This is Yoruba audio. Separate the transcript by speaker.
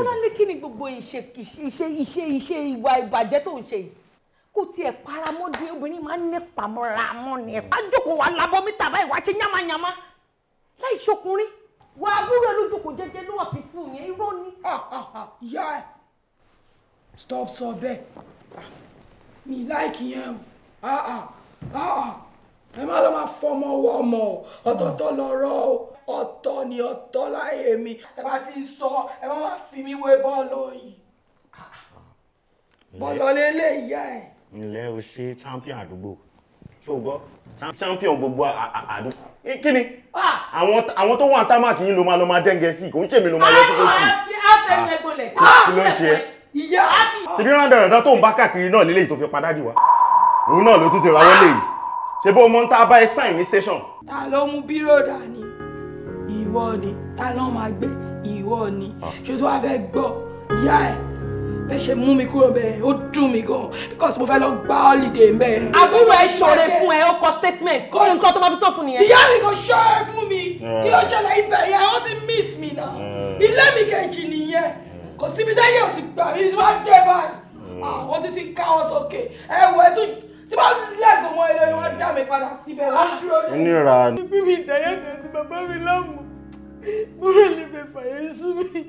Speaker 1: Bọ́láńlé, kí ni gbogbo ìṣe ìṣe ìṣe ìṣe ìwà ìbàjẹ́ tó ń ṣe yìí? Kò tiẹ̀ paramọ́ dé, obìnrin máa ń ní pamọ́ra mọ́ ni. Ẹ̀ bá jókòó, wà lábọ́ mítà báyìí, wàá ṣe yánmayànmá láì ṣọkùnrin. Wà àbúrò ẹ̀ ló jókòó jẹ́jẹ́, ló wà peaceful yẹn, irọ́ ni.
Speaker 2: Ìyá ẹ̀, stop sọ bẹ́ẹ̀. Mi like yẹn o. Ah, ah, ah, ẹ má lọ máa fọmọ wọ ọmọ o. Ọ̀tọ̀ọ̀tọ̀ lọ̀rọ̀ o, ọ̀tọ̀ ni ọ̀tọ̀ láyé mi. Ẹ bá ti ń sọ, ẹ má máa fi mí wé bọ́ọ̀lù yìí, bọ́ọ̀lù lélẹ̀, ìyá ẹ̀.
Speaker 3: Ǹlẹ́ o ṣe champion àdúgbò, ṣó o gbọ́? Champion gbogbo àdúgbò. Kí ni àwọn tó wà ní támákì yín ló máa lọ máa dẹ́ngẹ sí? Kò ń ṣèmi ló máa yọ tí kò sí.
Speaker 1: Àfẹnú ẹgbọ́lẹ̀.
Speaker 3: Kí ló ń ṣe ẹ́?
Speaker 2: Ìyá.
Speaker 3: Ṣebí rán dandan tó ń bá káàkiri náà lélẹ́yìí tó fi padà dì wá, òun náà ló tún ti rawọ́ léyìí. Ṣe bó mọ ń tá a bá ẹ sign ní station?
Speaker 2: Ta ló mú bírò dání? Ìwọ ni. Ta ló máa gbé? Ìwọ ni. Ṣé tí wàá fẹ́ gbọ́, ìyá ẹ̀, bẹ́ẹ̀ ṣe mú mi kúrò bẹ́ẹ̀, ó dùn mí gan, because mo fẹ́ lọ gba holiday bẹ́ẹ̀.
Speaker 1: Àbúrò ẹ ṣọ̀rẹ́ fún ẹ, ó kọ statement. Kó nǹkan tó máa fi sọ fún nìyẹn.
Speaker 2: Ìyá mi kò ṣọ́ọ̀rẹ́ fún mi. Kí ló ṣẹlẹ̀ ibẹ̀ yẹn? Wọ́n ti miss mi náà. Ilé mi kejì nìyẹn, kò síbi táyé ò ti gbà mí. Tí wọ́n dé báyìí, àwọn ti ká wọn sókè. Ẹ wọ ẹ tún tí wọ́n lẹ́gùn mọ́ ilé, wọn dá mi padà síbẹ̀, wọ́n dúró dé.
Speaker 3: Onírà.
Speaker 4: Bíbí ìdáyà mi àti bàbá mi láàmú, mo rẹ̀ lè fẹ́ fàyè sú mi.